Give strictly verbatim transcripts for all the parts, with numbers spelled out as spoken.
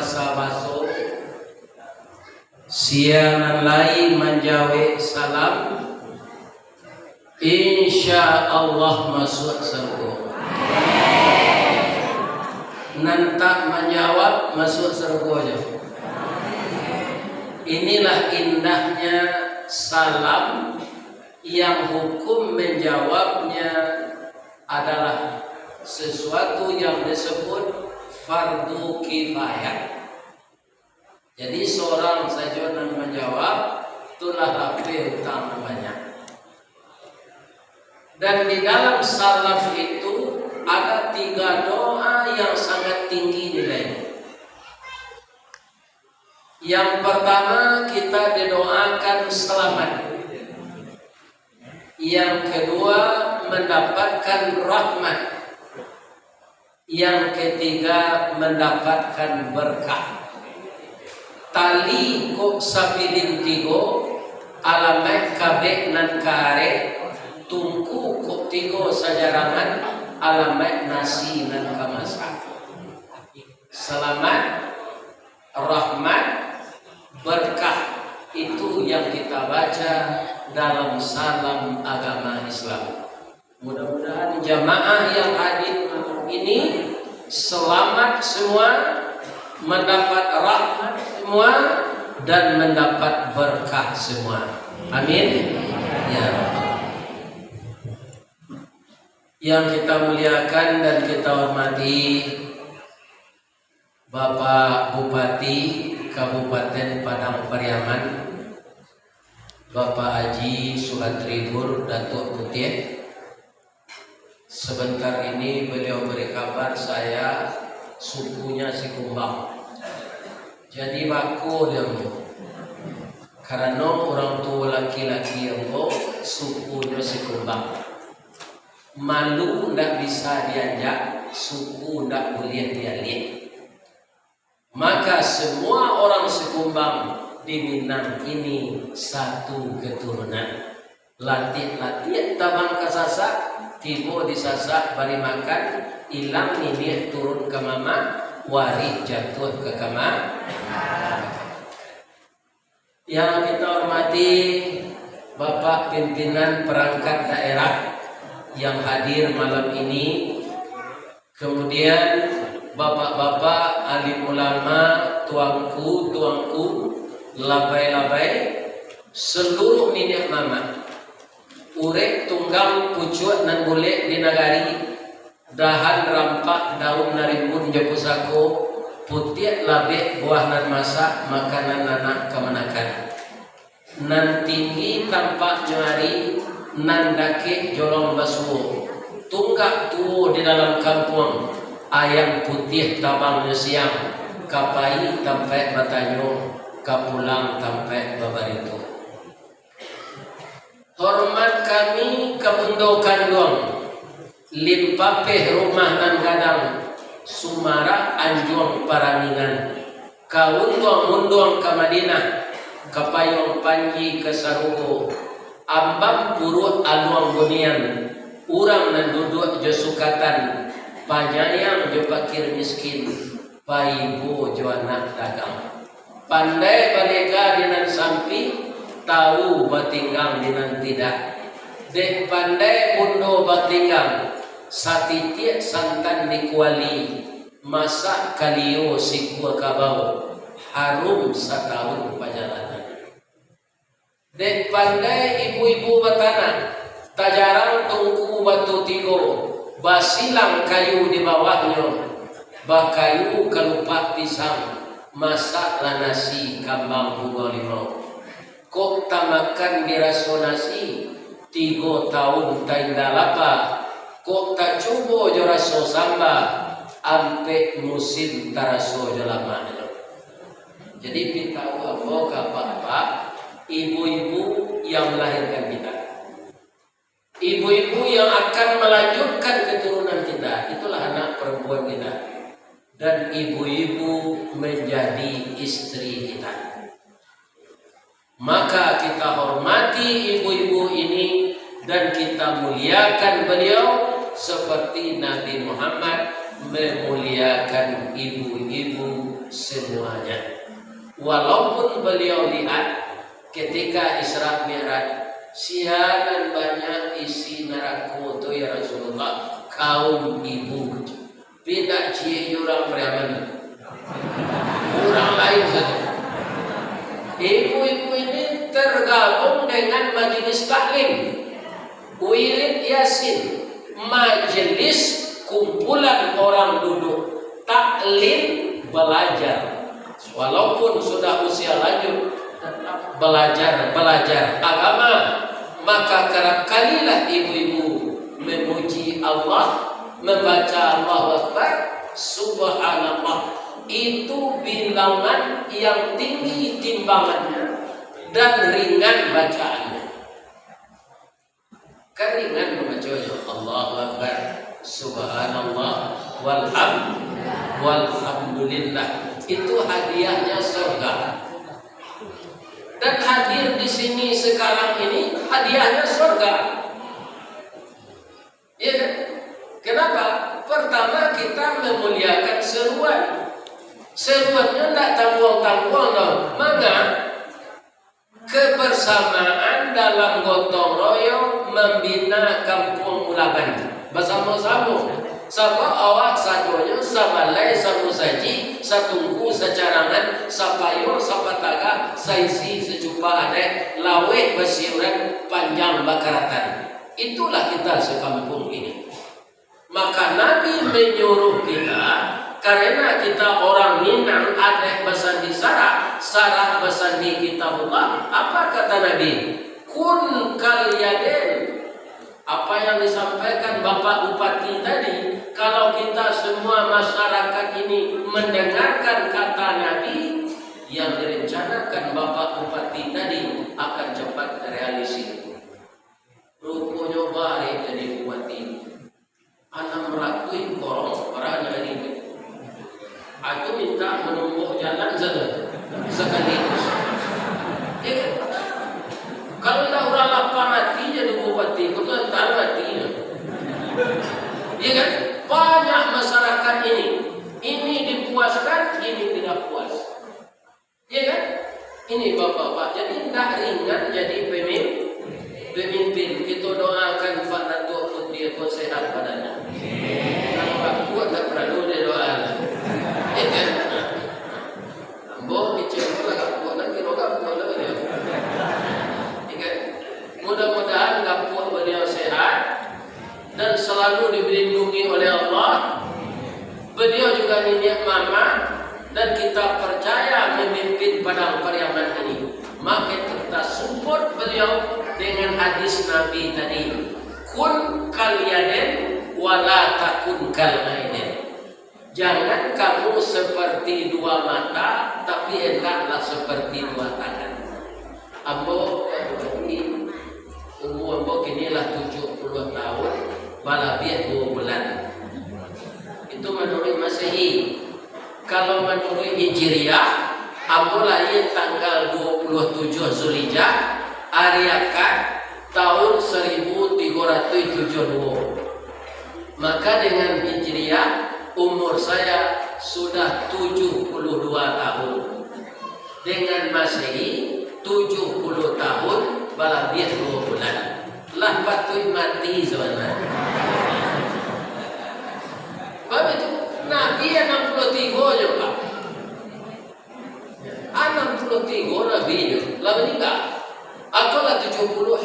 Sabaso, sia nan lai manjawek salam, insya Allah masuak sarugo. Nan tak manjawab, masuak sarugo jo. Inilah indahnya salam yang hukum menjawabnya adalah sesuatu yang disebut fardu kifayah. Jadi, seorang sajo nan manjawab, itulah lapeh utang nan banyak. Dan di dalam salam itu ada tiga doa yang sangat tinggi nilainya. Yang pertama, kita didoakan selamat. Yang kedua, mendapatkan rahmat. Yang ketiga, mendapatkan berkah. Tali kok sapilin tigo, alamaik kabek nan ka arek, tungku kok tigo sajarangan, alamaik nasi nan ka masak. Selamat, rahmat, berkah, itu yang kita baca dalam salam agama Islam. Mudah-mudahan jamaah yang hadir malam ini selamat semua, mendapat rahmat semua, dan mendapat berkah semua. Amin. Ya Rabbal. Yang kita muliakan dan kita hormati, Bapak Bupati Kabupaten Padang Pariaman, Bapak Haji Suhat Tribur Datuak Putiah. Sebentar ini beliau beri kabar saya sukunya Sikumbang. Jadi bako dia ambo. Karano urang tuo laki-laki ambo sukunyo Sikumbang. Malu ndak bisa dianjak, suku ndak buliah dialiak. Maka semua orang Sikumbang di Minang ini satu keturunan. Latiak-latiak tabang ka Sasak, tibo di Sasak bari makan, ilang niniak turun ka mamak, warih jatuah ka kama. Yang kita hormati Bapak Pimpinan Perangkat Daerah yang hadir malam ini, kemudian bapak-bapak, alim ulama, tuangku, tuangku, labai-labai, seluruh niniak mamak, urek tunggang pucuak nan bulek di nagari, dahan rampak daun narimbun jo pusako, putiak labek buah nan masak, makanan anak kamanakan. Nan tinggi tampaknyo ari, nan dakek jolong basuo. Tunggak tuo di dalam kampuang, ayam putiah tabangnyo siang, ka pai tampaik batanyo, ka pulang tampaik babarito. Hormat kami ka bundo kanduang, limpapeh rumah nan gadang, sumarak anjuang paraningan, ka unduang-unduang ka Madinah, ka payuang panji ka sarugo, ambam puruak aluang bunian, urang nan duduak jo sukatan, panyayang jo pakir miskin, paibo jo anak dagang. Pandai balega di nan sampik, tawu batinggang di nan tidak. Dek pandai bundo batinggang, satitiak santan di kuali, masak kalio sikua kabau, harum satahun pajalanan. Dek pandai ibu-ibu batanak, tajarang tungku batu tigo, basilang kayu di bawahnyo, bakayu kalupak pisang, masaklah nasi kambang bungo limau. Kok tamakan diraso nasi, tigo taun tainda lapa, kok tacubo jo raso samba, ampek musim taraso jo lamaknyo. Jadi, pitaruah ambo ka bapak-bapak, ibu-ibu yang melahirkan kita. Ibu-ibu yang akan melanjutkan keturunan kita, itulah anak perempuan kita. Dan ibu-ibu menjadi istri kita. Maka kita hormati ibu-ibu ini dan kita muliakan beliau seperti Nabi Muhammad memuliakan ibu-ibu semuanya. Walaupun beliau lihat ketika Isra Mi'raj, sianan banyak isi narako tu, ya Rasulullah, kaum ibu. Pindah ciek urang Priaman. Urang lain sajo. Ibu-ibu ini tergabung dengan majelis taklim, wirid Yasin, majelis kumpulan orang duduk, taklim, belajar. Walaupun sudah usia lanjut, tetap belajar, belajar agama. Maka kerap kalilah ibu-ibu memuji Allah, membaca Allahu Akbar, Subhanallah. Itu bilangan yang tinggi timbangannya dan ringan bacaannya. Kan ringan membaca, Allahu Akbar, Subhanallah, walham-, walhamdulillah. Itu hadiahnya surga. Dan hadir di sini sekarang ini hadiahnya surga. Iya kan? Kenapa? Pertama, kita memuliakan seruan. Seruannya ndak tangguang-tangguang, no. Manga? Kebersamaan dalam gotong royong mambina Kampuang Ulaban. Basamo-samo. Sabab awak sadonyo sabalai, samusaji, satungku, sacarangan, sapayuang, sapatagah, saisi, sacupa adaik, laweh basiuran, panjang bakaratan. Itulah kita sakampung ini. Maka Nabi menyuruh kita, karena kita orang Minang, adaik basandi sarak, sarak basandi Kitabullah. Apa kata Nabi? Kun kal yadain. Apa yang disampaikan Bapak Bupati tadi, kalau kita semua masyarakat ini mendengarkan kata Nabi, yang direncanakan Bapak Bupati tadi akan cepat terrealisir. Ruponyo barek jadi bupati. Anam ratuih korong, bara nagari tu. Aku minta manumbok jalan sajo, sakaligus. Ya kan? Kalau ndak urang lapang ati jadi bupati, ko tu antar mati. Ya kan? Banyak masyarakat ini, ini dipuaskan, ini tidak puas. Iya kan? Ini bapak-bapak, jadi ndak ringan jadi pemim-, pemimpin. Kita doakan Pak Datuk Putri ko sehat badannya. Kalau bakuak ndak perlu didoakan. Iya kan? Ambo kecil pun lah bakuak, nak kira bakuak lah beliau. Iya kan? Mudah-mudahan bakuak beliau sehat dan selalu dilindungi oleh Allah. Beliau juga niniak mamak, dan kita percaya memimpin Padang Pariaman ini. Maka kita support beliau dengan hadis Nabi tadi, "Kun kal yadain, wala takun kal ainain." Jangan kamu seperti dua mata, tapi hendaklah seperti dua tangan. Ambo, eh, umur ambo kini lah tujuh puluh tahun, balabiah dua bulan. Itu manuruik Masehi. Kalau manuruik Hijriah, ambo lahia tanggal dua puluh tujuh Zulhijjah, ari Akad, tahun seribu tiga ratus tujuh dua. Maka dengan Hijriah, umur saya sudah tujuh puluh dua tahun. Dengan Masehi, tujuh puluh tahun, balabiah dua bulan. Lah patuik mati sabananyo. Sebab itu, Nabi anam puluah tigo nyo, Pak. Anam puluah tigo Nabi nyo, lah maningga. Atau lah tujuah puluah.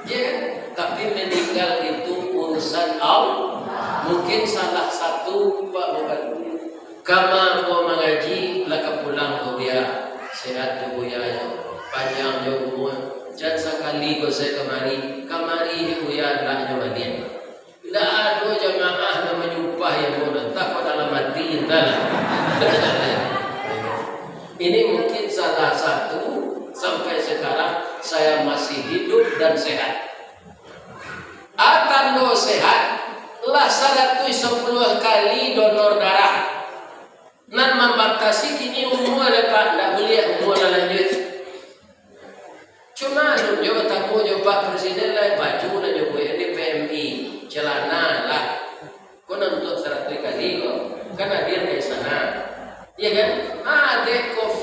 Ya kan? Tapi meninggal itu urusan Allah. Mungkin salah satu, Pak, bukan. Kama ambo mangaji, lah ka pulang ko, Buya. Sehat jo Buya, yo. Panjang jo umur. Jan sakali ko se kamari. Kamari jo Buya, ndak nyo baliak. Ndak ado jamaah nan manyumpah yang mudah, entah kok dalam hati, entahlah. Ini mungkin salah satu, sampai sekarang saya masih hidup dan sehat. Ah, tando sehat, lah saratuih sapuluah kali donor darah. Nan mambatasi kini umur, Pak, ndak buliah umur lah lanjuik. Cuma alun jo batamu jo Pak Presiden lai, baju lah jo buek di P M I, celana lah. Ko nan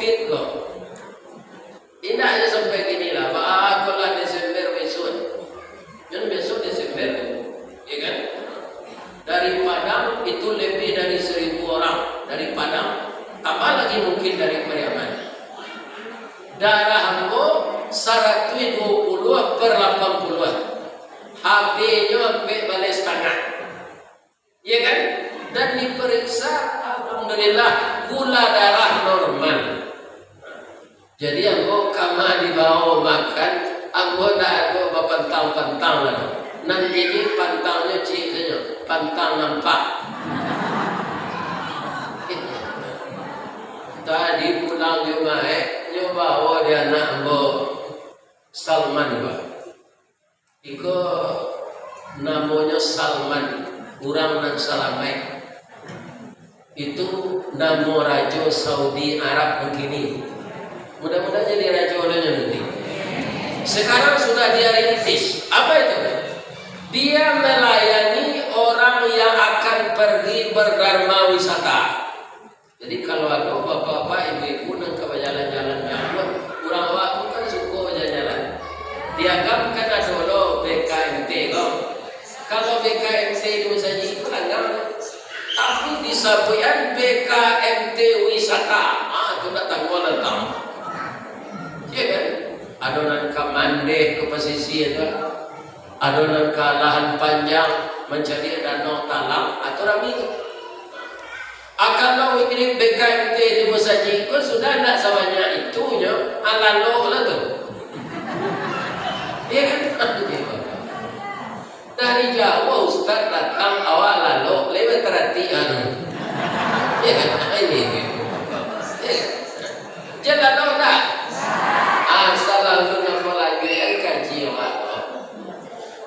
Covid ko. Indak aja sampai kini lah. Bah, ko lah Desember bisuak. Kan bisuak Desember, ya kan? Dari Padang itu lebih dari seribu orang dari Padang. Tambah lagi mungkin dari Pariaman. Darah ambo saratuih duo puluah per lapan puluah. Habisnyo ampek baleh satangah. Iya kan? Dan diperiksa, alhamdulillah, gula darah normal. Jadi, ambo kama dibawa makan, ambo ndak ado bapantang-pantang lah. Nan jadi pantangnyo ciek sajo, pantang nampak. Tadi pulang Jumaik, nyo bawa di anak ambo, Salman, Pak. Iko namonyo Salman, urang nan salamaik. Itu namo rajo Saudi Arab kini. Mudah-mudahan jadi rajo lah nyo nanti. Sekarang sudah dia rintis. Apa itu? Dia melayani orang yang akan pergi berdarma wisata. Jadi, kalau ado bapak-bapak, ibu-ibu nan ka bajalan-jalan jauah, urang awak tu kan suko bajalan-jalan. Dianggapkan ado lo B K M T ko. Kalau B K M T di masajik tu langgang. Tapi disabuikan B K M T wisata. Ah, tu ndak tangguang datang. Iya kan? Ado nan ka Mandeh, ka pasisia tu. Ado nan ka Lahan Panjang mancaliak danau Talang, atau rami tu. Akan lo wirid B K M T di masajik ko sudah ndak sabanyak itu nyo, alalok lah tu. Iya kan? Dari jauah ustaz datang, awak lalok, lewat taratik anu. Iya kan? Ini. Iya kan? Jan lalok ndak? Ah, salalu namo lagi, eh, kaji awak tu.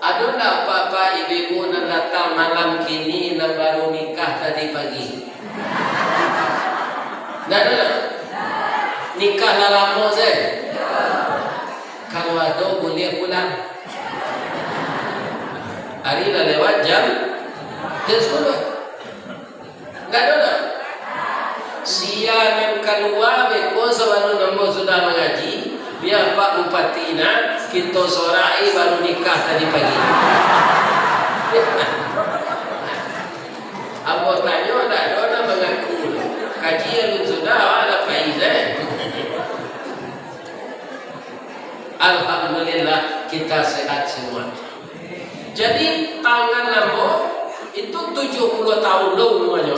Ado ndak apak-apak, ibu-ibu nan datang malam kini, nan baru nikah tadi pagi? Ndak ado lah. Nikah lah lamo se. Kalau ado, buliah pulang. Ari lah lewat jam, jam sapuluah. Ndak ado lah. Sia nan kalua beko sabalun ambo sudah mangaji, bia Pak Bupati nah, kito sorak-i baru nikah tadi pagi. Ambo tanyo, ndak ado nan mangaku. Kaji alun sudah, awak lah pai se. Alhamdulillah, kita sehat semua. Jadi, tangan ambo itu tujuh puluh tahun lo umuanyo.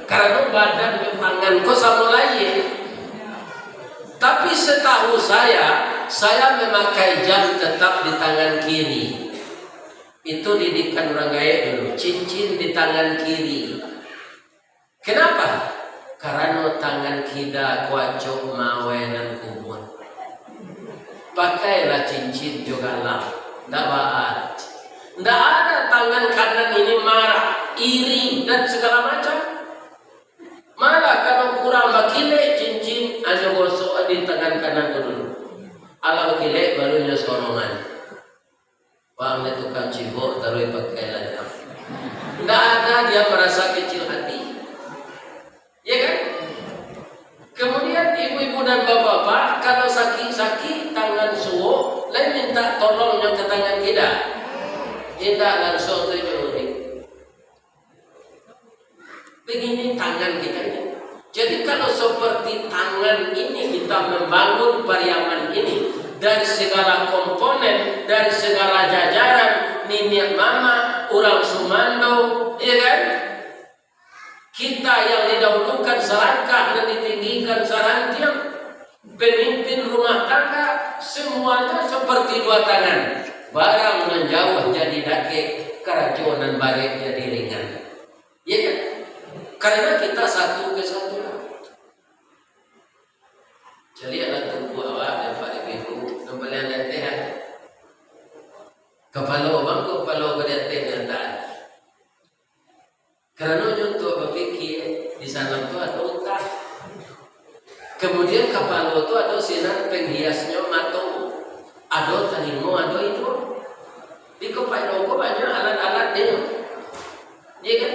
Karano badan jo tangan ko samo lahia. Tapi setahu saya, saya memakai jam tetap di tangan kiri. Itu didikan urang gaek dulu, cincin di tangan kiri. Kenapa? Karano tangan kida ko acok mawai nan kubun. Pakailah cincin jo galang, ndak baa. Ndak ada tangan kanan ini marah, iri, dan segala macam. Malah kalau kurang bakilek cincin, anyo gosok di tangan kanan tu dulu. Alah bakilek, baru nyo sorongan. Bang, dek tukang cibok, taruih pakai lah. Ndak ada dia merasa kecil hati. Ya kan? Kemudian ibu-ibu dan bapak-bapak, kalau sakit-sakit, tangan suok, lain minta tolong nyo ka tangan kida. Indak, langsung tu nyo udik. Begini tangan kita ini. Jadi, kalau seperti tangan ini kita membangun Pariaman ini, dari segala komponen, dari segala jajaran, niniak mamak, urang sumando, ya kan? Kita yang didahulukan selangkah dan ditinggikan sarantiang, pemimpin rumah tangga, semuanya seperti dua tangan. Barang nan jauah jadi dakek, karajo nan barek jadi ringan. Ya kan? Karena kita satu kesatuan. Caliaklah tubuh awak, Bapak Ibu, nan paliang di ateh, ah. Kapalo bangko, kapalo ka di ateh, nyantai. Karano nyo untuak bapikia, di sanan tu ado utak. Kemudian kapalo tu ado sinan penghiasnyo mato, ado talingo, ado iduang. Di kepala ko banyak alat-alat dia. Ya kan?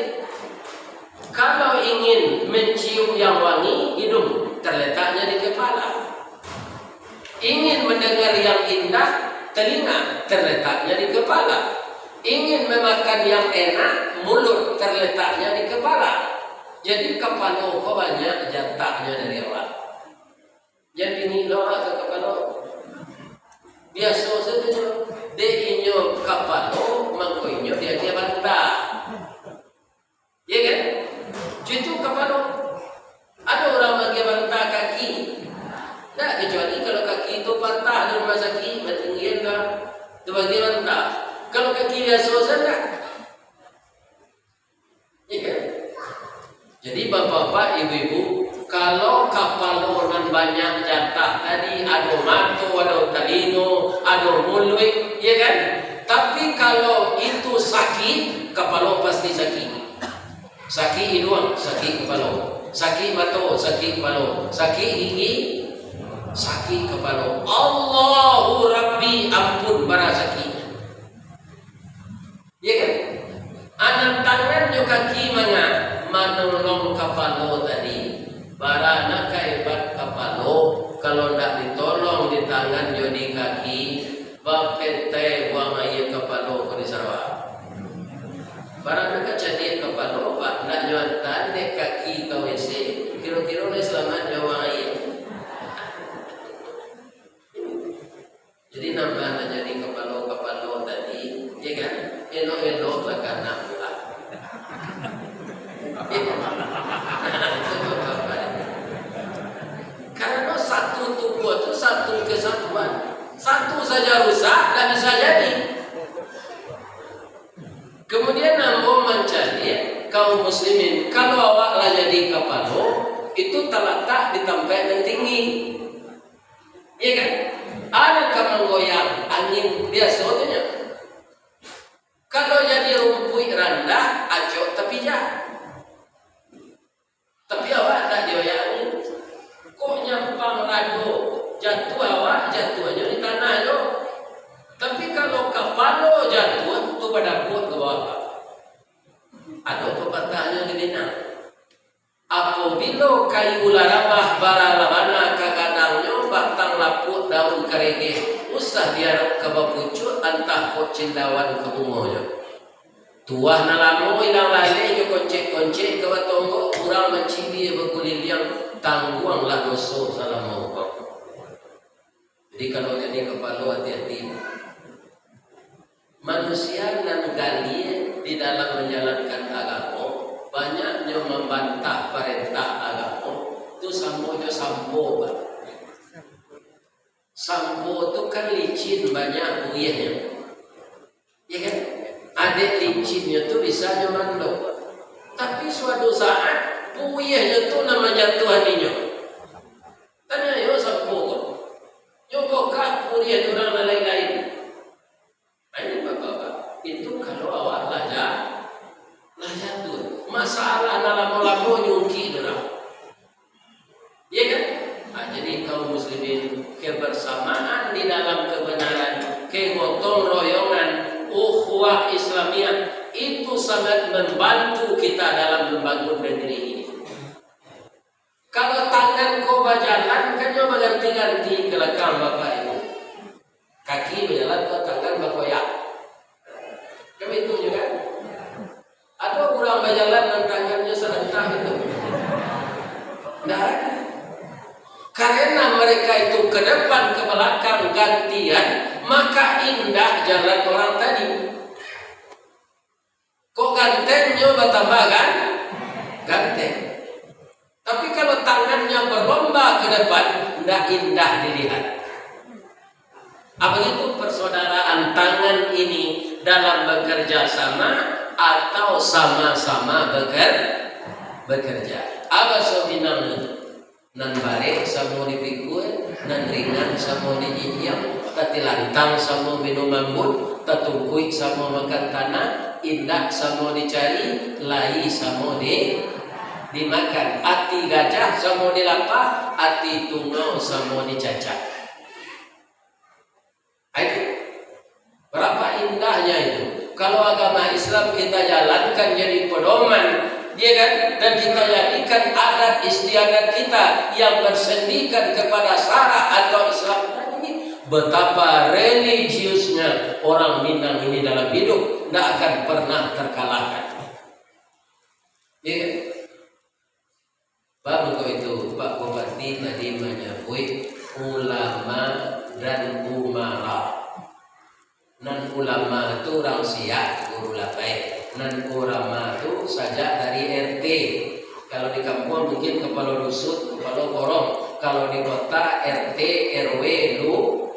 Kalau ingin mencium yang wangi, hidung. mendengar yang indah, telinga terletaknya di kepala. Ingin memakan yang enak, mulut terletaknya di kepala. Jadi kapalo ko banyak jatahnyo dari Allah. Jan bingik lo ka kapalo. Biaso sajo nyo, dek inyo kapalo, mangko inyo diagiah banta. Iya kan? Cucu kapalo. Ado urang maagiah banta kaki? Ndak, kecuali kalau kaki tu patah di rumah sakik, batinggian ka, tu baagiah banta. Kalau kaki biaso sajo ndak? Iya kan? Jadi, bapak-bapak, ibu-ibu, kalau kapalo nan banyak jatah tadi, ado mato, ado talingo, ado muluik, iya kan? Tapi, kalau itu sakik, kapalo pasti sakik. Sakik iduang, sakik kapalo. Sakik mato, sakik kapalo. Sakik gigi, sakik kapalo. Allahu Rabbi, ampun bara sakik. Iya kan? Anan tangan jo kaki manga-, manolong kapalo tadi. Bara nak ka hebat kapalo, kalau ndak ditolong di tangan jo di kaki, bapetai buang aia kapalo ko di Sarawak. Bara nak ka cadiak kapalo, Pak, ndak nyo anta dek kaki ka W C, kiro-kiro lai salamat nyo buang aia. Jadi, nambah lah jadi kapalo-kapalo tadi, ya kan? Elok-elok lah kana pulang. Karena satu tubuh tu satu kesatuan. Satu saja rusak, ndak bisa jadi. Kemudian, ambo mancaliak kaum muslimin, kalau awak lah jadi kapalo, itu talatak di tampaik nan tinggi. Iya kan? Anak ka manggoyang, angin biaso tu nyo. Kalau jadi rumpuik randah, acok tapijak. Tapi awak ndak dioyak angin. Kok nyampang lado, jatuah awak, jatuahnyo di tanah jo. Tapi kalau kapalo jatuah, tu badapuak ka bawah. Ado pepatahnyo di Minang. Apobilo kayu larabah barabana ka gadangnyo, batang lapuak daun karigeh, usah diarok ka bapucuak, antah kok cindauan ka bungonyo. Tuah nan lamo ilang laleh jo koncek-koncek ka batonggok, urang mancibia bakuliliang, tangguanglah doso salamo ko. Jadi, kalau jadi kapalo, ati-ati. Manusia nan galie di dalam manjalankan agamo, banyaknyo mambantah parentah agamo, tu samo jo sampo, Pak. Sampo tu kan licin, banyak buiahnyo. Ya kan? Adek licinnyo tu bisa nyo mandok. Tapi suatu saat, buiahnyo tu nan manjatuahannyo. Taniayo sampo ko. Nyo bokak buiah urang nan lain-lain. Nah, ini bapak-bapak. Itu kalau awak lah ja-, lah jatuah. Masalah nan lamo-lamo nyungki urang. Iya kan? Nah, jadi kaum muslimin, kebersamaan di dalam kebenaran, kegotong royongan, ukhuwah Islamiyah, itu sangat membantu kita dalam membangun negeri ini. Kalau tangan ko bajalan, kan nyo baganti-ganti ka balakang, Bapak Ibu. Kaki bajalan, ko tangan bakoyak. Kan itu nyo kan? Ado urang bajalan nan tangannyo sarentak itu? Ndak ado. Karena mereka itu ke depan, ke belakang gantian, maka indah jalan orang tadi. Kok gantengnyo batambah kan? Ganteng. Tapi kalau tangannya berlomba ke depan, ndak indah dilihat. Apa itu persaudaraan tangan ini dalam bekerja sama atau sama-sama beker-, bekerja? Apa so Minang ni? Nan barek samo dipikua, nan ringan samo dijinjiang, tatilantang samo minum ambun, tatungkuik samo makan tanah, indak samo dicari, lai samo di-, dimakan. Ati gajah samo dilapah, ati tungau samo dicacak. Itu. Berapa indahnya itu. Kalau agama Islam kita jalankan jadi pedoman, ya kan? Dan kita jadikan adat istiadat kita yang bersendikan kepada syarak atau Islam tadi, Betapa religiusnya orang Minang ini dalam hidup, ndak akan pernah terkalahkan. Ya kan? Bab ko itu, Pak Bupati tadi manyabuik ulama dan umara. Nan ulama tu urang siak, guru labai. Nan umara tu sajak dari R T. Kalau di kampuang mungkin kapalo dusun, kapalo korong. Kalau di kota, R T, R W, lu-,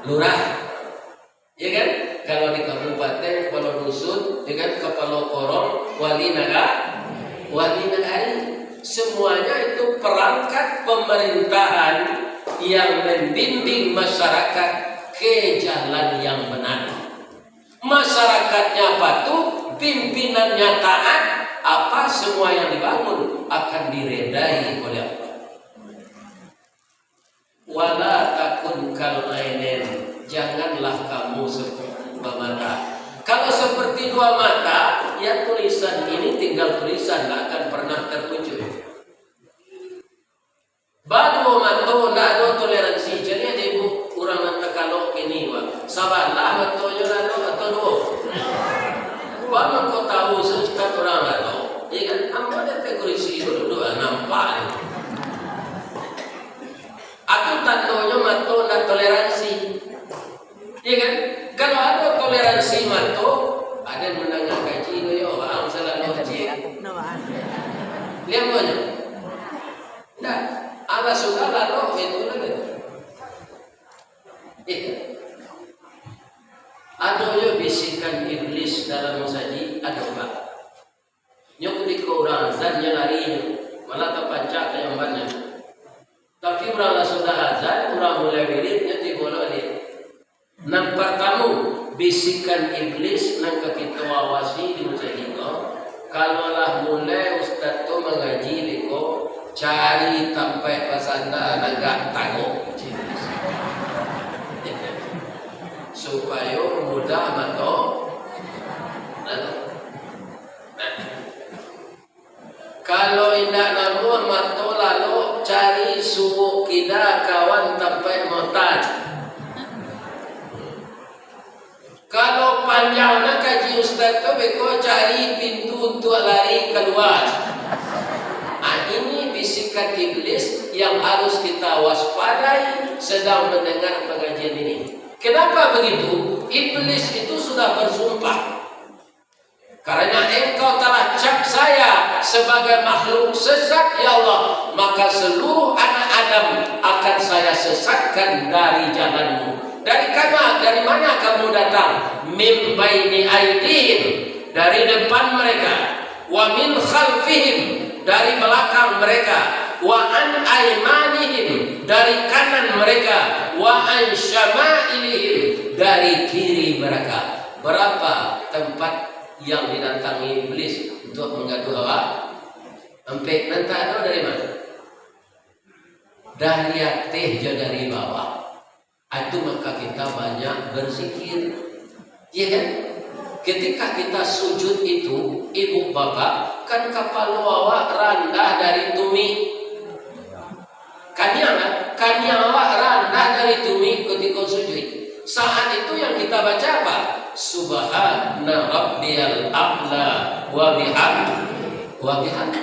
lurah. Ya kan? Kalau di kabupaten, kapalo dusun, ya kan, kapalo korong, wali naga-, wali nagari. Semuanya itu perangkat pemerintahan yang membimbing masyarakat ke jalan yang benar. Masyarakatnya patuh, pimpinannya taat, apa semua yang dibangun akan diredai oleh Allah. Wala takun kal ainain, janganlah kamu seperti dua mata. Kalau seperti dua mata, ya tulisan ini tinggal tulisan, tak akan pernah terwujud. Baduo mato, ndak ado toleransi. Jadi, ado ibu urang nan takalok kini, wah. Sabalah matonyo lalok atau duo? Baa mangko tahu se ustaz urang lalok? Ya kan? Ambo di ateh kurisi ko duduak, ah, nampak. Itu tandonyo mato ndak toleransi. Ya kan? Kalau ado toleransi mato, ado nan mandanga kaji tu yo, baa salah logik. Lihat mo nyo. Ndak. Alah sudah lalok, itu lah. Eh. Ado yo bisikan iblis dalam masajik, ado, Pak. Nyo kutiko urang azan, nyo lari nyo, malah tapancak ka jambannyo. Tapi urang lah sudah azan, urang mulai wirid, nyo tibo lo baliak. Nan partamo, bisikan iblis nan ka kito awasi di masajik ko, kalau lah mulai ustaz tu mangaji beko, cari tampek basanda nan agak tangok, supayo mudah mato. Kalau indak namuah mato lalok, cari suok kida kawan tampek mota. Kalau panjang nan kaji ustaz tu, beko cari pintu untuak lari kalua. Ah, ini bisikan iblis yang harus kita waspadai sedang mendengar pengajian ini. Kenapa begitu? Iblis itu sudah bersumpah. Karena Engkau telah cap saya sebagai makhluk sesat, ya Allah, maka seluruh anak Adam akan saya sesatkan dari jalan-Mu. Dari kama-, dari mana kamu datang? Min baini aidihim, dari depan mereka. Wa min khalfihim, dari belakang mereka. Wa an aimanihim, dari kanan mereka. Wa an syama'ilihim, dari kiri mereka. Berapa tempat yang didatangi iblis untuk menggaduh awak? Ampek. Nan tak ado dari mana? Dari ateh jo dari bawah. Itu maka kita banyak berzikir. Iya kan? Ketika kita sujud itu, ibu bapak, kan kapalo awak randah dari tumik. Kaniang, kan? Kaniang awak randah dari tumik ketika sujud. Saat itu yang kita baca apa? Subhana rabbiyal a'la wa bihamdi, wa bihamdi.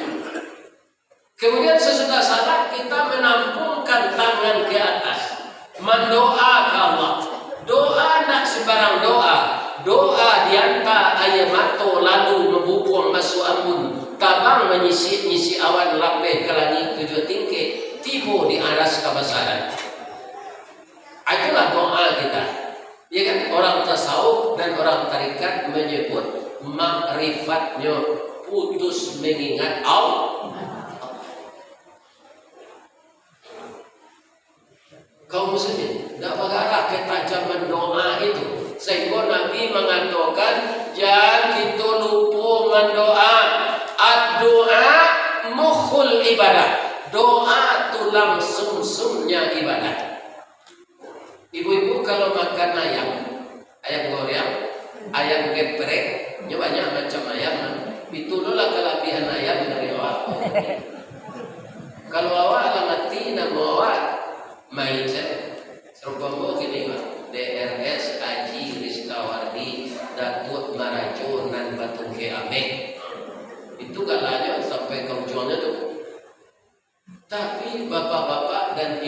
Kemudian sesudah salat, kita menampungkan tangan ke atas, mendoa ka Allah. Doa ndak sembarang doa. Doa dianta aia mato lalu mambubuang masuak ambun, tabang manyisik-nyisik awan lapeh ka langik tujuah tingkek, tibo di aras kabasaran. Itulah doa kita. Ya kan? Orang tasawuf dan orang tarekat menyebut makrifatnyo putus mengingat Allah. Kaum muslimin, ndak bagarah ketajaman doa itu, sehingga Nabi mengatakan, "Jan kito lupo mandoa." Doa mukhul ibadah. Doa tulang sumsumnya ibadah. Ibu-ibu kalau makan ayam, ayam goreng, ayam geprek, nyo banyak macam ayam, nah. Itu lo lah kalabihan ayam dari awak. Kalau awak lah mati, namo awak maicet. Sarupo ambo kini, Pak.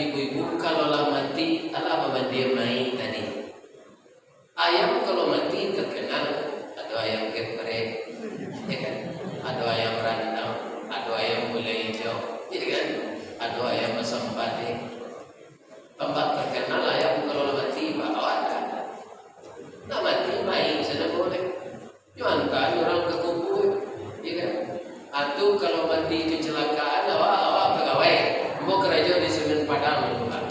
Ibu-ibu, kalau lah mati, alah bamandian mayik tadi. Ayam kalau mati terkenal, ado ayam geprek, ya kan? Ado ayam randang, ado ayam gulai hijau, ya kan? Ado ayam asam padeh. Tampak terkenal ayam kalau lah mati, bawa ado. Nak mati, mayik sajo boleh. Yo, antaan urang ka kubua, ya kan? Atau kalau mati kecelakaan, awak, awak pegawai, ambo karajo di Semen Padang dulu, Pak.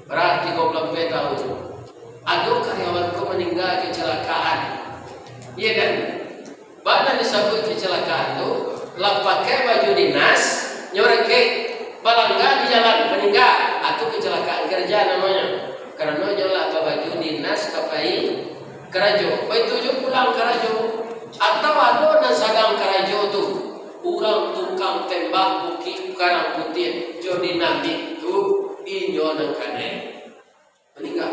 Bara tigo puluah ampek tahun. Ado karyawan ko maningga kecelakaan, ya kan? Bana disabuik kecelakaan tu, lah pakai baju dinas, nyo rakek, balangga di jalan, maningga, atau kecelakaan kerja namonyo. Karano nyo lah babaju dinas ka pai karajo. Baitu juo pulang karajo. Atau ado nan sadang karajo tu, urang tukang tembak bukik Karang Putiah jo dinamit tu, inyo nan kanai. Maningga.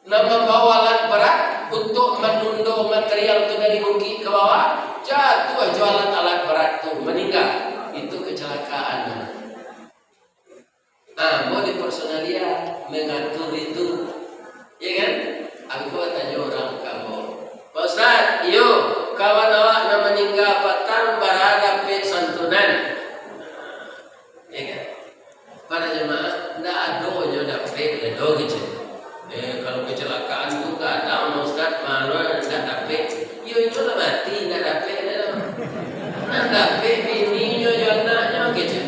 Nan mambawa alat berat untuk manundo material tu dari bukik ka bawah, jatuah jo alat-alat berat tu, maningga. Itu kecelakaan. Nah, ambo di personalia mengatur itu. Ya kan? Abih tu batanyo urang ka ambo, "Pak Ustaz, iyo, kawan awak nan maningga patang bara dapek santunan?" Ya kan? Para jemaah, ndak ado nyo dapek, ndak ado kecek. Eh, kalau kecelakaan tu kadang Ustaz malu ndak dapek. Iyo, inyo lah mati, ndak dapek dah. Nan dapek bininyo jo anaknyo kecek.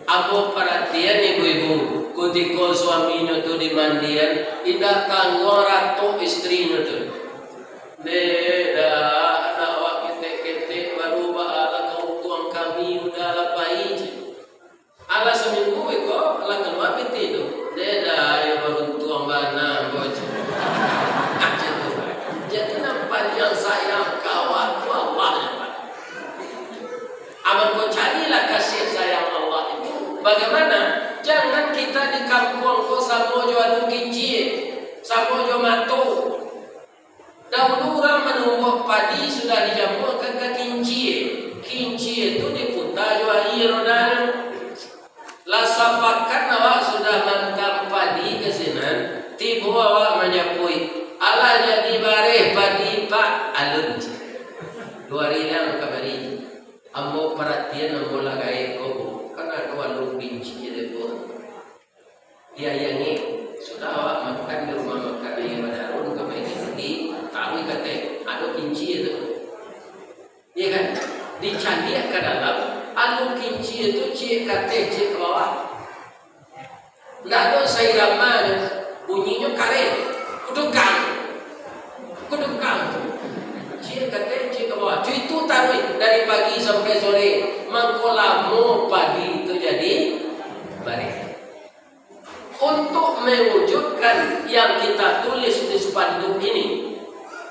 Ambo paratian ibu-ibu, kutiko suaminyo tu dimandian, indak tangguang ratok istrinyo tu. "Dek, dah, anak awak ketek-ketek, baru baa lah ka untuang kami, udah lah pai," cek. Alah saminggu iko, lah kalua pitih tu. "Dek, dah, iyo baruntuang bana ambo," cek. Cek tu. Jadi, nan paliang sayang ka awak tu Allah, ya, Pak. Amun ko carilah kasih sayang Allah itu, bagaimana? Jangan kita di kampuang ko samo jo alun kincia, samo jo mato. Dahulu urang manumbuah padi sudah dijamuakan ka kincia. Kincia tu diputa jo aia rodanyo. Lah sapakan awak sudah mantam padi ka sinan, tibo awak manjapuik, "Alah jadi bareh padi, Pak." Alun. Duo ari lah kamari. Ambo paratian, ambo lah gaek ko, Bu. Kan ado alun kincia dek, Bu. Di ayie angek, sudah awak makan di rumah makan ayie badarun, ka pai di sigi, taruih ka ateh, ado kincia tu. Iya kan? Dicaliak ka dalam, alun kincia tu ciek ka ateh, ciek ka bawah. Ndak ado sairama nyo, bunyinyo kareh, kudukang, kudukang. Ciek ka ateh, ciek ka bawah. Tu itu taruih dari pagi sampai sore, mangko lamo padi tu jadi bareh. Untuk mewujudkan yang kita tulis di spanduk ini,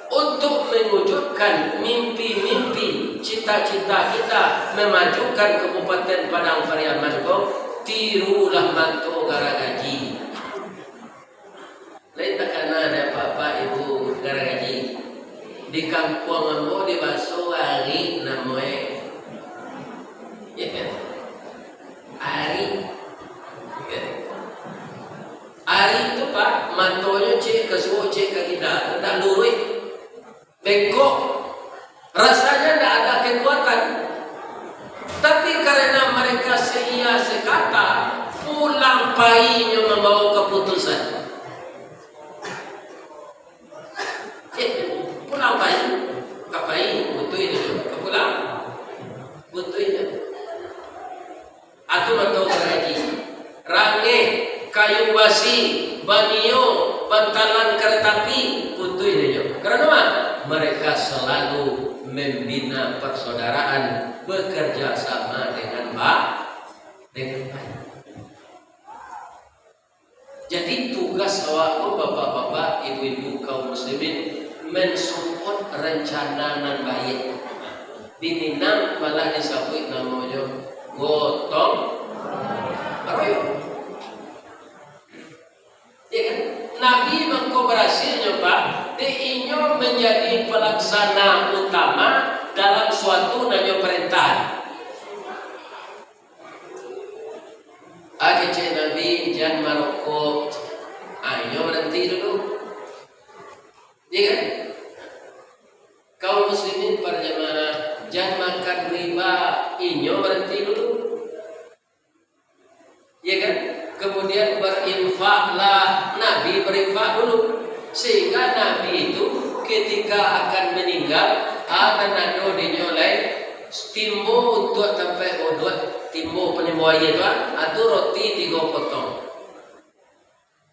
untuk mewujudkan mimpi-mimpi, cita-cita kita memajukan Kabupaten Padang Pariaman ko, tirulah manto garagaji. Lai takana dek bapak ibu garagaji. Di kampuang ambo dibaso ari namoe. Ya kan? Ari. Ya. Ari tu, Pak, matonyo cek ka suok, cek ka kida, indak luruih. Bengkok. Rasanya ndak ada kekuatan. Tapi karena mereka seiya sekata, pulang painyo mambawa keputusan. Eh, pulang pai, ka pai, butuh itu, ka pulang, butuh itu. Atau manto garagaji, rangeh, kayu basi, banio, bantalan kereta api, butuh itu. Karena apa? Mereka selalu membina persaudaraan, bekerja sama dengan ba-, dengan baik. Jadi, tugas awak ko, bapak-bapak, ibu-ibu, kaum muslimin, mensupport rencana nan baiak. Di Minang malah disabuik namonyo gotong royong. Ya kan? Nabi mangko barasilnyo, Pak, dek inyo manjadi palaksana utama dalam suatu nan nyo parentaan. Cek Nabi, "Jan marokok." Ah, inyo baranti dulu. Iya kan? Kaum muslimin para jamaah, "Jan makan riba." Inyo baranti dulu. Iya kan? Kemudian berinfaklah, Nabi berinfak dulu. Sehingga Nabi itu ketika akan meninggal, ah, nan ado dinyo lai timbo untuak tampek uduak, timbo panimbo aia tu, ah, tu roti tigo potong.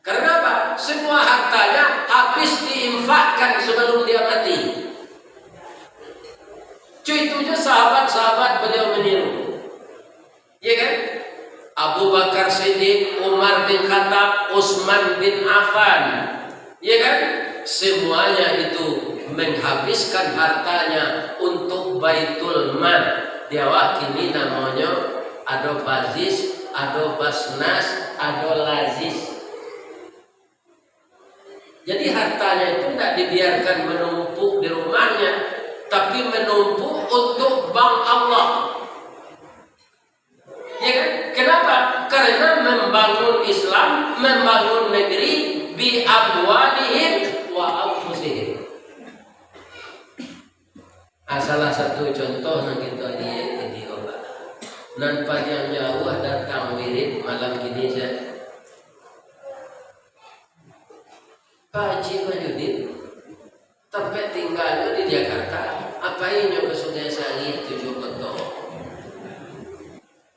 Karena apa? Semua hartanya habis diinfakkan sebelum dia mati. Cu, itu je sahabat-sahabat beliau meniru. Iya kan? Abu Bakar Siddiq, Umar bin Khattab, Utsman bin Affan. Iya kan? Semuanya itu menghabiskan hartanya untuk Baitul Mal. Di awak kini namonyo ado Bazis, ado Basnas, ado Lazis. Jadi hartanya itu tidak dibiarkan menumpuk di rumahnya, tapi menumpuk untuk bank Allah. Ya kan? Kenapa? Karena membangun Islam, membangun negeri, bi amwalihim wa anfusihim. Ah, salah satu contoh nan kito liek di Oba. Nan paliang jauah datang wirid malam kini saja. Pak Haji Mahyudin, tampek tinggalnyo di Jakarta, apo inyo ka Sungai Sari tujuah koto?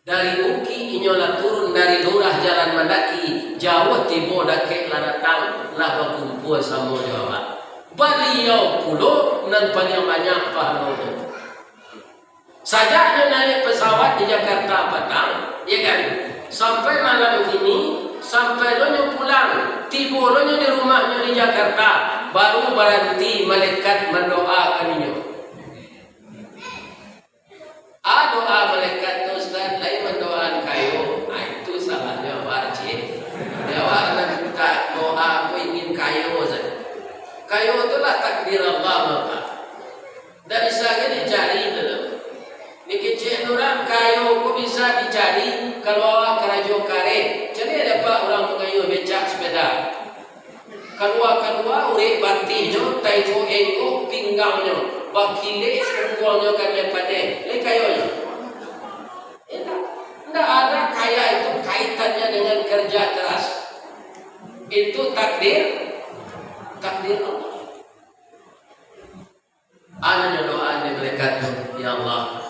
Dari Uki inyo lah turun dari lurah jalan mandaki, jauah tibo dakek lah datang, lah bakumpua samo jo awak. Baliau pulo nan paliang banyak pahalonyo. Sajaknyo naiak pesawat di Jakarta patang, ya kan, sampai malam kini, sampai lo nyo pulang, tibo lo nyo di rumahnyo di Jakarta, baru baranti malaikat mandoakan inyo. Ah, doa malaikat tu, Ustaz, lain mandoakan kayo. Ah, itu salahnyo awak, cik. Di awak nan mintak doa ko ingin kayo sajo. Kayo tu lah takdir Allah, Bapak. Ndak bisa ge dicari tu. Dikecek urang, kayo ko bisa dicari, kalau awak karajo kareh. Cari dapek urang mangayuah becak, sepeda. Kalua-kalua urek batihnyo, taengok-engok pinggangnyo, bakilek pungguangnyo ka dia padeh, lai kayonyo? Indak. Indak ada kaya itu kaitannya dengan kerja keras. Itu takdir, takdir Allah. Ado nyo doa di malaikat tu, "Ya Allah,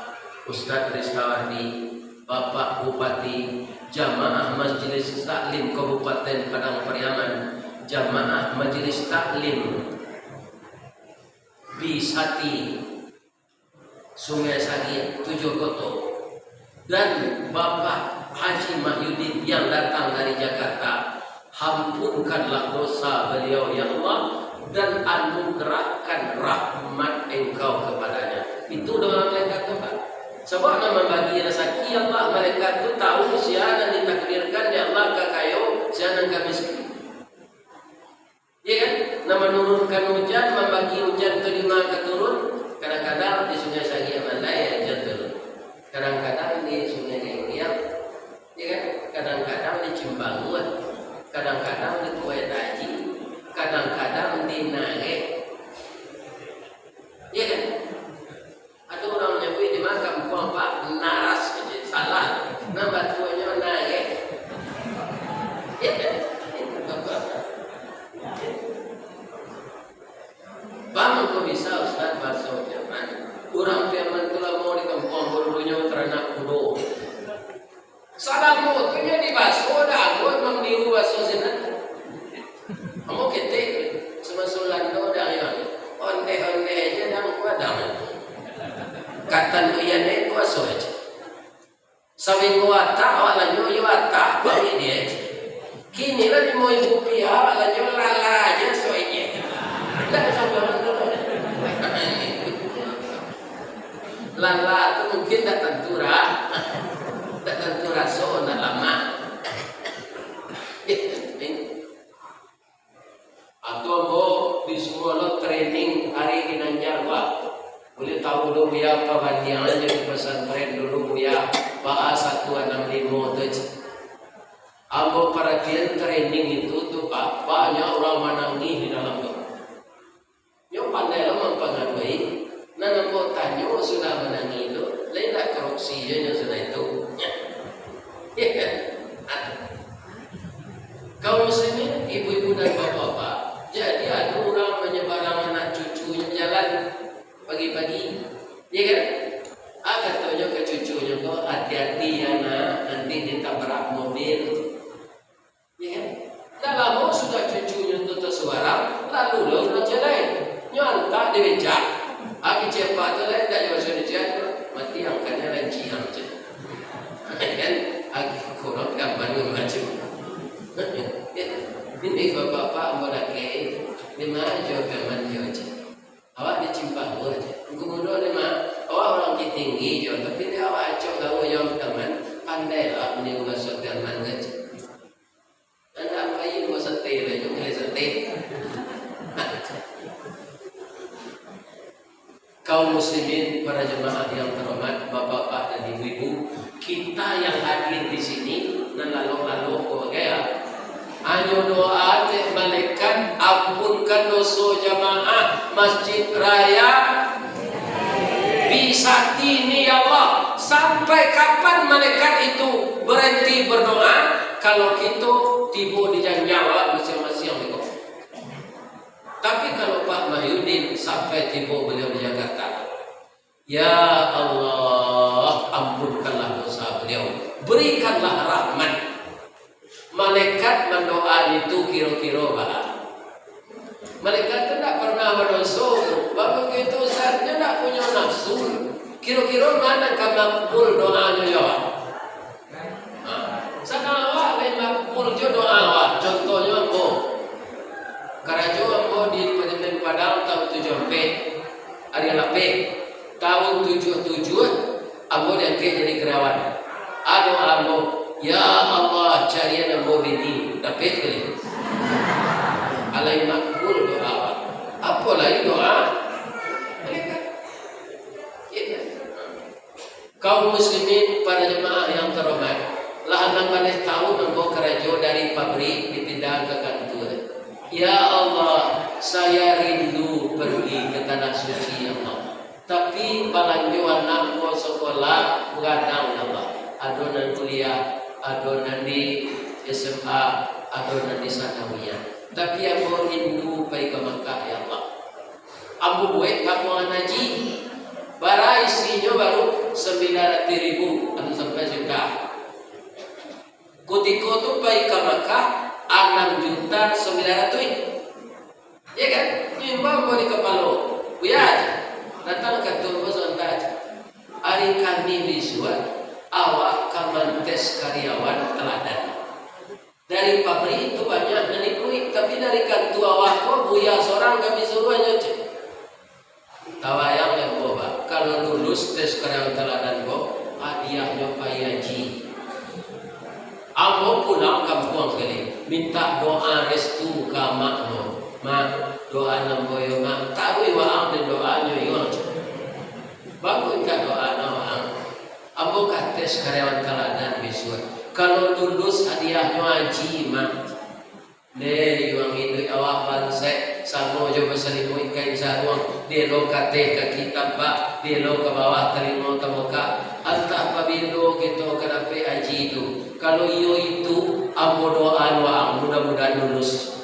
Ustaz Ristawardi, Bapak Bupati, jamaah Majelis Taklim Kabupaten Padang Pariaman, jamaah Majelis Taklim Bisati Sungai Sari Tujuah Koto." Dan Bapak Haji Mahyudin yang datang dari Jakarta, ampunkanlah dosa beliau, ya Allah, dan anugerahkan rahmat Engkau kepadanya. Itu doa malaikat tu, Pak. Sebab nan mambagi rasaki Allah, malaikat tu tahu sia nan ditakdirkan dek Allah ka kayo, sia nan ka miskin. Iya kan? Nan manurunkan ujan, mambagi ujan tu dima ka turun, kadang-kadang di Sungai Sari Mandai ujan turun. Kadang-kadang di Sungai Lenggiang, iya kan? Kadang-kadang di Cimbanguan, kadang-kadang di Kuai Taji, kadang-kadang di Narek. Iya kan? Ado urang nyabuik di ma kampuang, Pak? Naras, salah. Nan batuanyo Narek. Bang, kok bisa, Ustaz, bahaso Piaman? Urang Piaman tu lamo di kampuang, dulunyo taranak kudo. Salamo tu nyo di baso, dak angguik mangniru baso sinan. Ambo ketek, samaso lando dah yo. Ondeh-ondeh je dah angguik dah. Katan uyan eh kuaso aja. Saminggu atah, awak lanjut yo atah, balik dia aja. Kini lah limo ribu rupiah, awak lanjut lala aja soalnya. Dah sampai mana? Lala tu mungkin dak tantu ra-, dak tantu raso, dak lamak. Atau ambo disuruah lo training ari Ginanjar, Pak. Buliah tahu lo, Buya, pabandiangan jadi pesantren dulu, Buya. Baa satu anam limo tu, cik. Ambo paratian training itu tu, Pak, banyak urang manangih di dalam tu. Nyo pandai lo mampangaruahi. Nan ambo tanyo sudah manangih tu, lai indak korupsi je nyo sudah itu. Kaum muslimin, ibu-ibu dan bapak-bapak, jadi ado urang manyabarang anak cucunyo jalan pagi-pagi, ya kan? Ah, katonyo ka cucunyo ko, "Hati-hati ya nak, nanti ditabrak mobil." Ya kan? Dah lamo sudah cucunyo tu tasubarang, lalu lo urang jalai. Nyo antak di becak, ah, kecek apak tu lai, indak nyo masuak di becak, mati angkatnyo lancihang je. Ya kan? Agi kurang gambar macam. Ini bapak-bapak ambo laki, di mana jo gambar nyo je. Awak di Cimpang Bua je. Gubernur ni mah, awak urang Bukittinggi jo, tapi di awak acok gaul jo teman, pandai lah meniru baso teman je. Anak bayi buah sate lah, jo kedai sate. Kaum muslimin, para jemaah yang terhormat, bapak-bapak dan ibu-ibu, kita yang hadir di sini, nan lalok-lalok ko bagai, ah. Hanyo doa dek malaikat, "Ampunkan doso jamaah Masjid Raya Bisatini, ya Allah." Sampai kapan malaikat itu berhenti berdoa? Kalau kito tibo di janjang awak masiang-masiang beko. Tapi kalau Pak Mahyudin sampai tibo beliau di Jakarta, "Ya Allah, ampunkanlah dosa beliau, berikanlah rahmat." Malaikat mandoa itu kiro-kiro baa? Malaikat tu ndak pernah badoso, bagitu sajo ndak punyo nafsu. Kiro-kiro ma nan ka makbul doanyo yo? Ha, sadang awak lai makbul jo doa awak. Contohnyo ambo, karajo ambo di Parlimen Padang tahun tujuah ampek, ari lapeh. Tahun tujuah tujuah, ambo diangkek jadi karyawan. Ado ambo, "Ya Allah, carian ambo bini." Dapek kali. Alai makbul doa awak. Apo lai doa malaikat? Kaum muslimin, para jemaah yang terhormat, lah anam baleh tahun ambo karajo dari pabrik dipindah ka kantua. Ya Allah, saya rindu pergi ke tanah suci, ya Allah. Tapi balanjo anak ko sakolah bagadang, ya Allah. Ado nan kuliah, ado nan di S M A, ado nan di sanawiyah. Tapi ambo rindu pai ka Makkah, ya Allah. Ambo buek tabungan haji. Bara isinyo baru sambilan ratuih ribu, alun sampai sajuta. Kutiko tu pai ka Makkah, anam juta sambilan ratuih. Ya kan? Tu imbau ambo di kapalo. "Buya, datang ka tu, ambo sabanta aja. Ari Kamih bisuak, awak ka mantes karyawan teladan." Dari pabrik tu banyak nan ikuik, tapi dari kantua awak ko, buya sorang kami suruah nyo cek. Tabayang dek ambo, Pak, kalau lulus tes karyawan teladan ko, hadiahnyo pai haji. Ambo pulang kampuang sakali, mintak doa restu ka amak ambo. "Mak, doa ambo yo, Mak." Taruih waang den doanyo yo. Bagus mintak doa waang. Ambo ka tes karyawan teladan bisuak. Kalau lulus, hadiahnyo haji, Mak. Deh, iwang iduik awak bansaik, samo jo basalimuik kain saruang, dielo ka ateh kaki tampak, dielo ka bawah talingo tabukak. Antah pabilo kito ka dapek haji tu. Kalau iyo itu, ambo doa waang, mudah-mudahan lulus.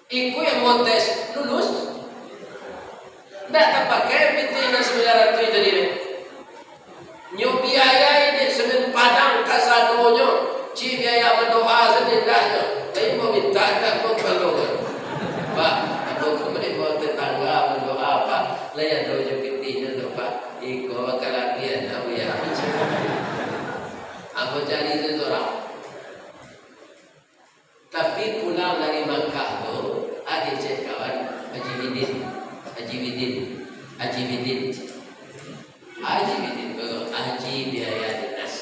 Ikuik ambo tes, lulus. Ndak tapakai pitih nan sambilan ratuih tadi tu. Nyo biayai dek Semen Padang kasadonyo, cik biaya mandoa sajo ndak nyo. Tapi mamintak ndak ko kalau. Pak, ambo ko menerima tetangga mandoa, Pak. Lai ado jo pitihnyo tu, Pak. Iko kalabiahan, Buya. Ambo cari tu surang. Tapi pulang dari Makkah tu, ado cek kawan, Haji Bidin, Haji Bidin, Haji Bidin. Haji Bidin tu, haji biaya dinas.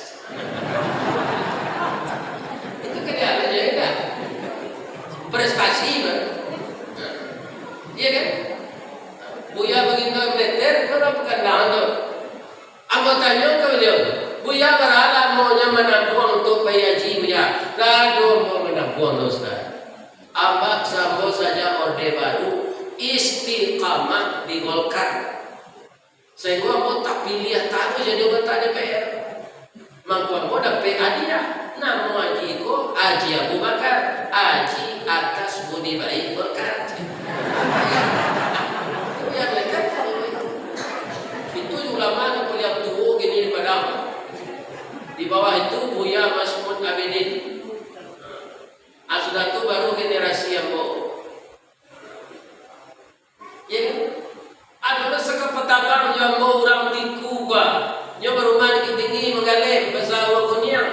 Itu kerja aja, ya kan? Prestasi, Bang. Iya kan? Buya Bagindo Militer, orang Pekanbaru tu. Ambo tanyo ka baliau, "Buya, bara lamonyo manabuang untuak pai haji, Buya?" Ndak ado ambo manampuang dosa. Ambo samo saja Orde Baru, istiqamah di Golkar. Sahinggo ambo tapiliah taruih jadi anggota D P R. Mangko ambo dapek hadiah. Namo Aji ko Aji Abu Bakar, Aji atas budi baik Golkar. Itu yang mereka tahu. Itu ulama yang paling tuo kini di Padang. Di bawah itu Buya Masmud Abidin. Ah, sudah tu baru generasi ambo. Ya kan? Ado lo sakapatabang jo ambo urang Tiku ba. Nyo barumah di Bukittinggi, Manggaleh, basa urang Kuniang.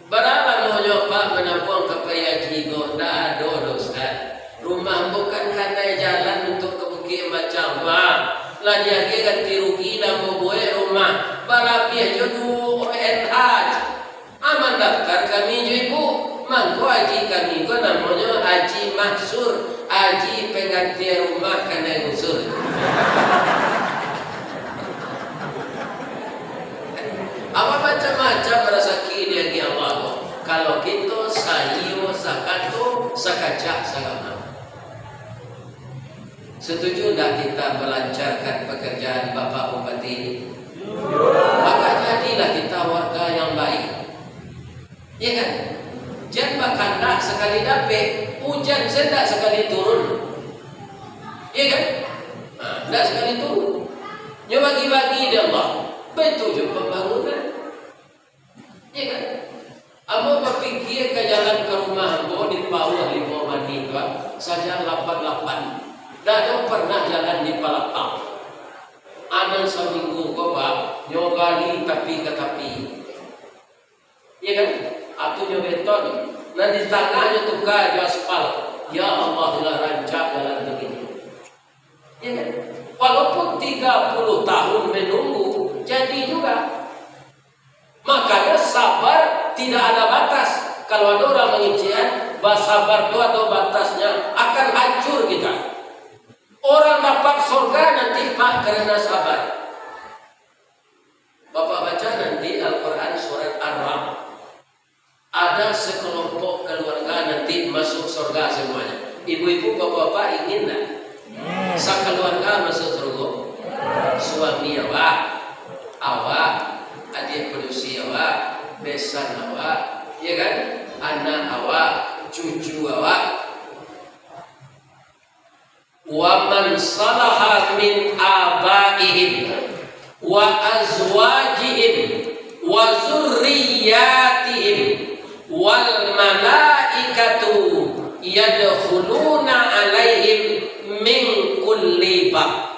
Bara lamonyo Apak manampuang ka Pak Haji ko? Ndak ado doh, Ustaz. Rumah ambo kan kanai jalan untuak ka Bukik Macang, Pak. Lah diagiah ganti rugi, lah ambo buek rumah. Balabiah jo duo O N H. Ah, mandaftar kami jo ibu. Mangko haji kami ko namonyo Haji Mahsur, haji panggantian rumah kanai gusur. Apo macam-macam rasaki diagiah Allah ko. Kalau kito saiyo sakato, sakacak sagama. Setuju ndak kita melancarkan pekerjaan Bapak Bupati ini? Maka jadilah kita warga yang baik. Ya kan? Jan bakandak sakali dapek, ujan se ndak sakali turun. Ya kan? Ha, ndak sakali turun. Nyo bagi-bagi dek Allah. Baitu jo pambangunan. Iya kan? Ambo bapikia ka jalan ka rumah ambo di Pauah Limau Manih tu, ah, saja lapan-lapan. Dak ado pernah jalan di palapang. Anan saminggu ko, Pak, nyo gali tapi ka tapi. Iya kan? Atu nyo beton. Nan di tangah nyo tuka jo aspal. Ya Allah, lah rancak jalan begini. Ya kan? Walaupun tiga puluh tahun menunggu, jadi juga. Makanya sabar tidak ada batas. Kalau ada orang mengecekan, basabar tu ada batasnya, akan hancur kita. Orang dapat surga nanti, Pak, karena sabar. Bapak baca nanti Al-Quran surat Ar-Ra'd. Ada sekelompok keluarga nanti masuk surga semuanya. Ibu-ibu, bapak-bapak ingin tak? Sekeluarga masuk surga? Suami awak, awak, adik padusi awak, besan awak, ya kan? Anak awak, cucu awak. Wa man salaha min abaihim wa azwajihim wa zurriyatihim wal malaikatu yadkhuluna alaihim min kulli bab.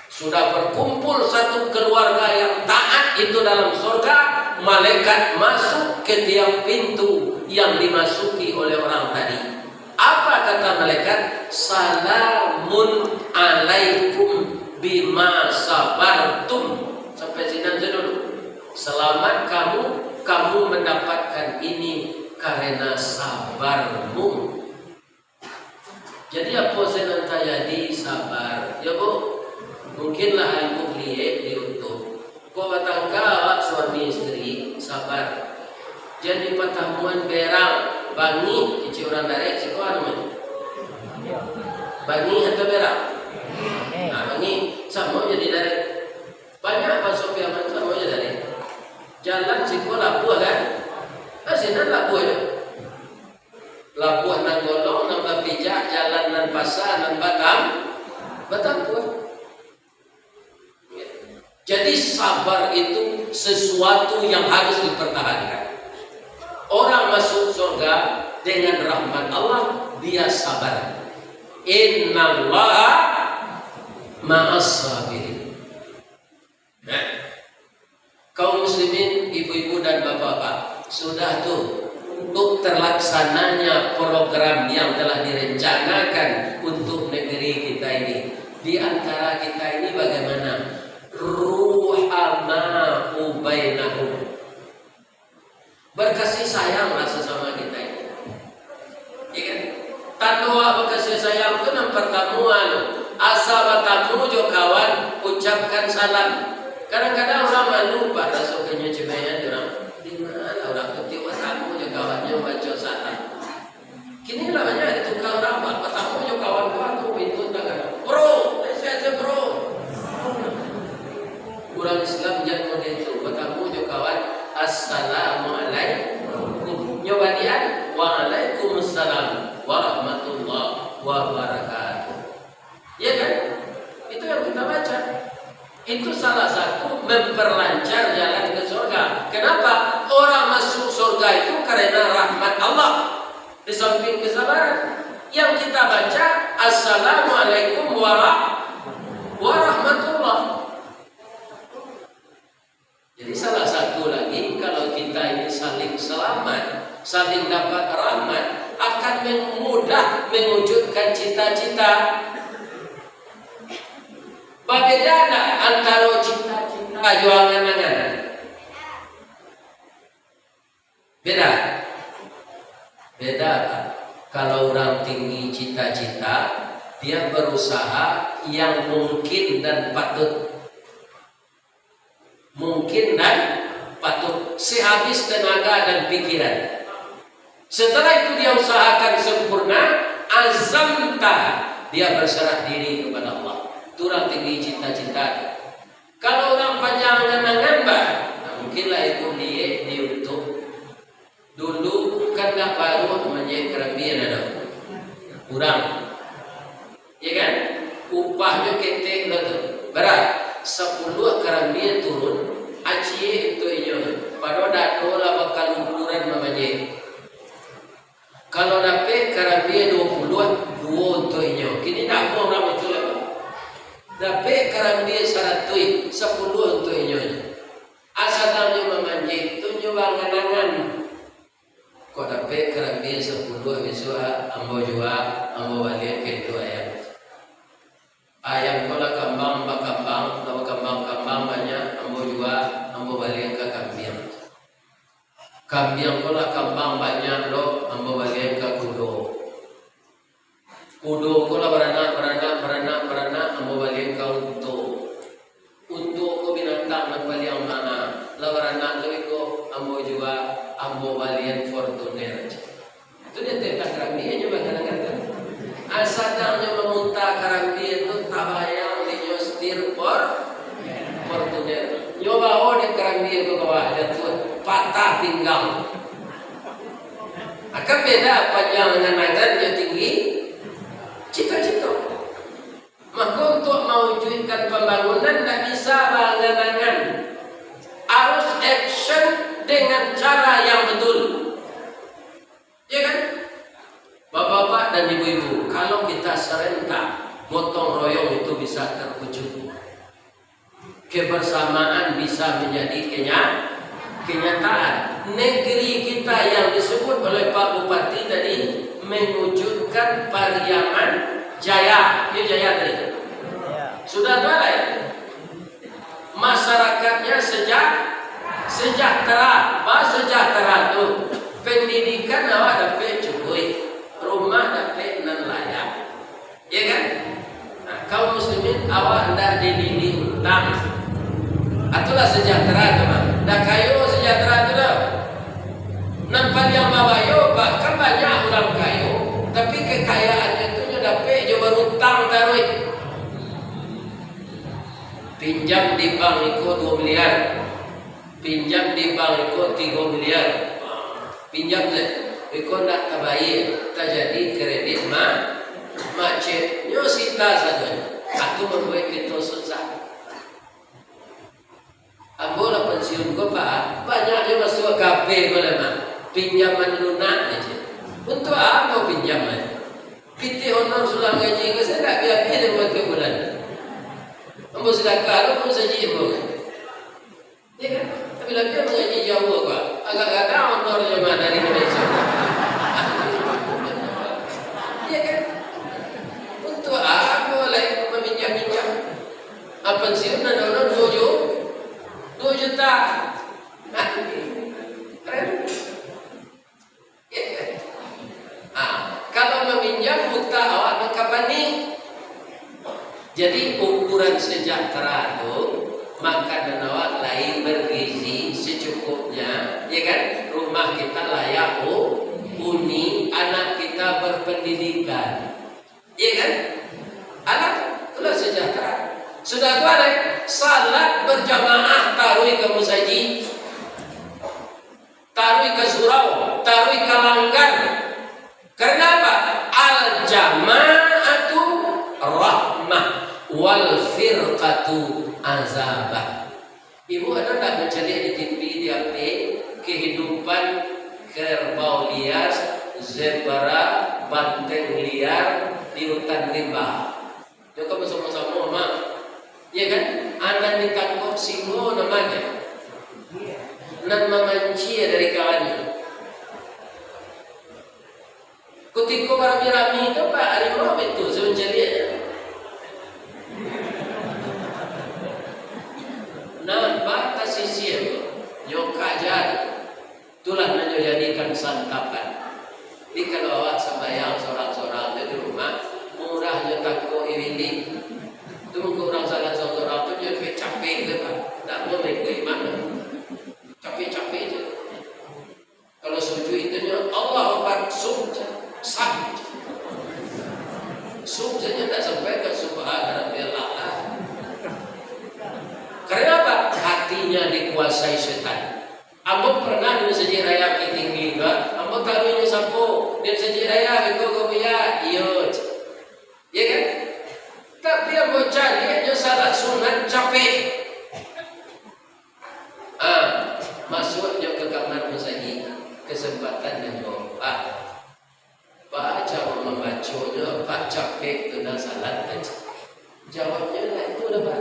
Sudah berkumpul satu keluarga yang taat itu dalam surga, malaikat masuk ke tiap pintu yang dimasuki oleh orang tadi. Apa kata malaikat? "Salamun alaikum bima sabartum." Sampai sinan saja dulu. "Selamat kamu, kamu mendapatkan ini karena sabarmu." Jadi, apo se nan tajadi, sabar. Ya, Bu? Mungkinlah ibu liek di YouTube. Kok batangka awak suami isteri, sabar. Jan di patamuan berang, bangih, kecek urang darek, siko anu, bangih atau berang? Nah, bangih, samo jadi darek. Banyak masuk piaman samo jadi darek. Jalan siko labuah, kan? Nah, sinan labuah je. Labuah nan golong, nan bapijak, jalan nan pasa, nan batam-, batampuah. Jadi, sabar itu sesuatu yang harus dipertahankan. Orang masuk surga dengan rahmat Allah, dia sabar. Innallaha ma'as sabirin. Nah, kaum muslimin, ibu-ibu dan bapak-bapak, sudah tu, untuk terlaksananya program yang telah direncanakan untuk negeri kita ini, di antara kita ini bagaimana? Ruhama'u bainahum. Berkasih sayanglah sesama kita ini. Ya kan? Tando awak berkasih sayang tu nan pertama, anu, asa batamu jo kawan, ucapkan salam. Kadang-kadang urang malu, Pak, raso kanyo cemean urang. Di ma urang tu tiok batamu jo kawannyo, baco "Waalaikumsalam warahmatullahi wabarakatuh." Ya kan? Itu yang kita baca. Itu salah satu memperlancar jalan ke surga. Kenapa? Orang masuk surga itu karena rahmat Allah. Di samping kesabaran. Yang kita baca, "Assalamualaikum warah-, warahmatullah." Jadi, salah satu lagi, kalau kita ini saling selamat, saling dapat rahmat, akan men-, mudah mewujudkan cita-cita. Babeda ndak antaro cita-cita jo angan-angan? Beda? Beda, Pak. Kalau urang tinggi cita-cita, dia berusaha yang mungkin dan patut. Mungkin dan patut, sehabis tenaga dan pikiran. Setelah itu dia usahakan sempurna, azamta, dia berserah diri kepada Allah. Itu urang tinggi cita-cita. Kalau urang panjang angan-angan, bah, nah, mungkinlah itu liek di YouTube. Dulu kan ndak baru manjahit karambia, ado. Kurang. Ya kan? Upahnyo ketek lo tu. Bara? Sapuluah karambia turun, aciek untuak inyo. Pado dado lah bakalukuran mamanjahit. Kalau dapek karambia duo puluah, duo untuak inyo. Kini ndak amuah urang itu lai. Dapek karambia saratuih, sapuluah untuak inyo. Asa tanyo mamanjahit tu nyo baangan-angan. Kok dapek karambia sapuluah bisuak, ah, ambo jua, ambo balian ka induak ayam. Ayam ko lah kambang bakambang, lah bakambang-kambang banyak, ambo jua, ambo balian ka kambiang. Kambiang ko lah kambang banyak lo, ambo balian ka kudo. Kudo ko lah baranak, baranak, baranak, baranak, ambo balian ka unto. Unto ko binatang nan paliang mahal, lah baranak tu iko, ambo jua, ambo balian Fortuner. Tu dia tentang karambia nyo baganangan tu. Asa tanyo mamuntah karambia tu, tabayang dinyo setir For-, Fortuner. Nyo bao dek karambia tu ka bawah, jatuah, patah pinggang. Akan beda panjang angan-angan jo tinggi cita-cita. Maka, untuk mawujudkan pambangunan, ndak bisa baangan-angan. Harus action dengan cara yang betul. Ya kan? Bapak-bapak dan ibu-ibu, kalau kita serentak, gotong royong itu bisa terwujud. Kebersamaan bisa menjadi kenya-, kenyataan. Negeri kita yang disebut oleh Pak Bupati tadi mewujudkan Pariaman Jaya. Iyo, Jaya tadi. Sudah tu lai. Masyarakatnya seja-, sejahtera. Ba sejahtera tu, pendidikan awak dapek cukuik, rumah dapek nan layak. Ya kan? Nah, kaum muslimin, awak ndak dililih utang. Itulah sejahtera tu, mah. Ndak kayo sejahtera tu doh. Nan paliang babayo, bahkan banyak urang kayo, tapi kekayaannyo tu nyo dapek jo barutang taruih. Pinjam di bank iko duo miliar. Pinjam di bank iko tigo miliar. Pinjam se, iko ndak tabayia, tajadi kredit ma-, macet. Nyo sita sadonyo. Itu mambuek kito susah. Ambo lah pensiun ko, Pak, banyak nyo masuak ka P ko lah, Mak. Pinjaman lunak se. Untuak apo pinjam, eh? Pitih honor sulang gaji ko, se ndak habih-habih dek bulan tiap bulan. Ambo sadakah lo pun sajik ambo kan. Ya kan? Tapi labiah mangaji jauah, Pak. Agak gadang honor jamaah dari Malaysia. Ya kan? Untuak apo lai maminjam-minjam? Ah, pensiun nan dulu duo ju-, duo juta. Keren. Ah, kalau maminjam, utak awak nan ka panik. Jadi, ukuran sejahtera tu, makanan awak lai bergizi secukupnya, ya kan? Rumah kita layak hu-, huni, anak kita berpendidikan. Ya kan? Anak, itulah sejahtera. Sudah tu, ada salat berjamaah taruih ka musajik. Taruih ka surau, taruih ka langgar, Batu azabah. Ibu ada tak mencari di T V, di H P, kehidupan kerbau liar, zebra, banteng liar di hutan rimba? Nyo kan basamo-samo, Mak. Iya kan? Anak ditangkok singo namanya. Nan mamancia dari kawannyo. Kutiko barami-rami tu, Pak, harimau itu sabanjaliaknyo. Nah, Pak, tasisia tu, nyo kaja tu. Itulah nan nyo jadikan santapan. Jadi, kalau awak sambayang sorang-sorang tu di rumah, murah nyo tako iwili. Tu mungkin urang salat sorang-sorang tu, nyo capek-capek tu, Pak. Ndak mau mengikuti imam tu. Capek-capek tu. Kalau sujud itu nyo, Allahu Akbar, sub, sah. Sub saja tak sampai ke Subhana Rabbiyal A'la. Karena apa? Hatinya dikuasai setan. Ambo pernah di Masjid Raya Bukittinggi juga, ambo taruihnyo sapo di Masjid Raya, beko ko buya, iyo. Iya kan? Tapi ambo cari nyo salat sunat capek. Ah, masuak nyo ka kamar masajik, kasempatan nyo, Pak. Pak, cara mambaconyo, Pak, capek tu nan salat tu. Jawabnyo lah itu lah, Pak.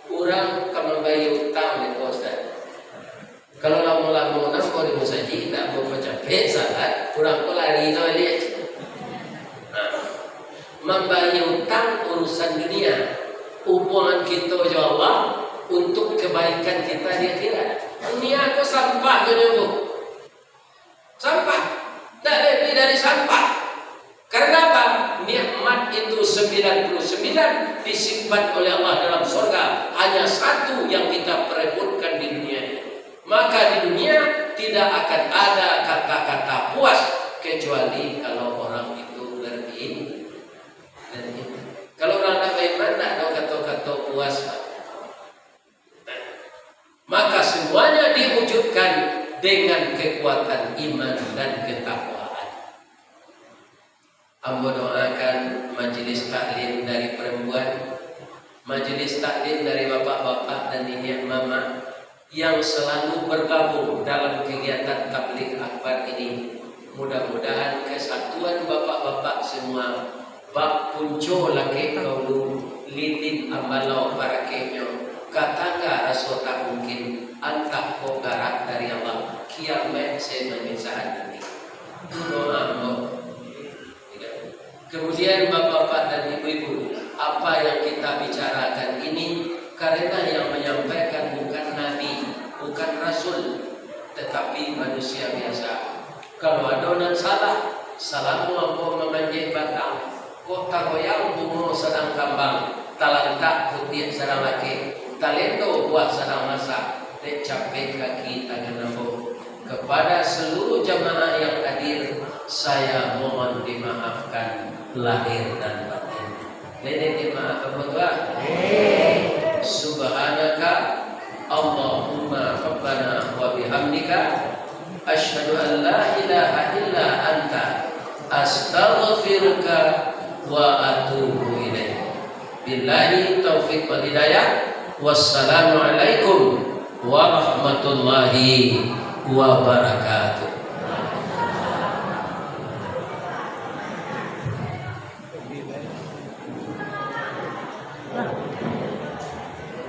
Urang ka mambayia utang dek Ustaz. Kalau lamo-lamo nangko di masajik, indak bapacapek salat, urang ko lari no baliak. Nah, mambayia utang urusan dunia. Hubungan kito jo Allah untuk kebaikan kita di akhirat. Dunia ko sampah, nyo nyo. Sampah. Ndak lebih dari sampah. Karena apa? Nikmat itu sembilan puluh sembilan disimpan oleh Allah dalam sorga. Hanya satu yang kita perebutkan di dunia ini. Maka di dunia tidak akan ada kata-kata puas kecuali kalau orang itu beriman. Beriman. Kalau orang tak beriman, tak ada kata-kata puas. Maka semuanya diwujudkan dengan kekuatan iman dan ketakwaan. Ambo doakan majelis taklim dari perempuan, majelis taklim dari bapak-bapak dan niniak mamak yang selalu bergabung dalam kegiatan tabligh akbar ini. Mudah-mudahan kesatuan bapak-bapak semua, bak punco lakek kaulu, lilin ambalau barakeknyo, ka tangga raso tak mungkin, antah ko garak dari Allah, kiamaik se manyusahan nanti. Doa ambo. Kemudian, bapak-bapak dan ibu-ibu, apa yang kita bicarakan ini, karena yang menyampaikan bukan nabi, bukan rasul, tetapi manusia biasa. Kalau ado nan salah, salamo ambo mamanjek batang, kok tagoyang bungo sadang kambang, talantak kutiak sadang lakek, talendo buah sadang masak, dek capek kaki tangan ambo. Kepada seluruh jamaah yang hadir, saya mohon dimaafkan lahir dan batin. Nenek dimaafkan, Tuan. Subhanaka Allahumma Rabbana wa bihamdika, asyhadu an la ilaha illa anta, astaghfiruka wa atubu ilaik. Billahi taufik wal hidayah. Wassalamualaikum warahmatullahi wabarakatuh.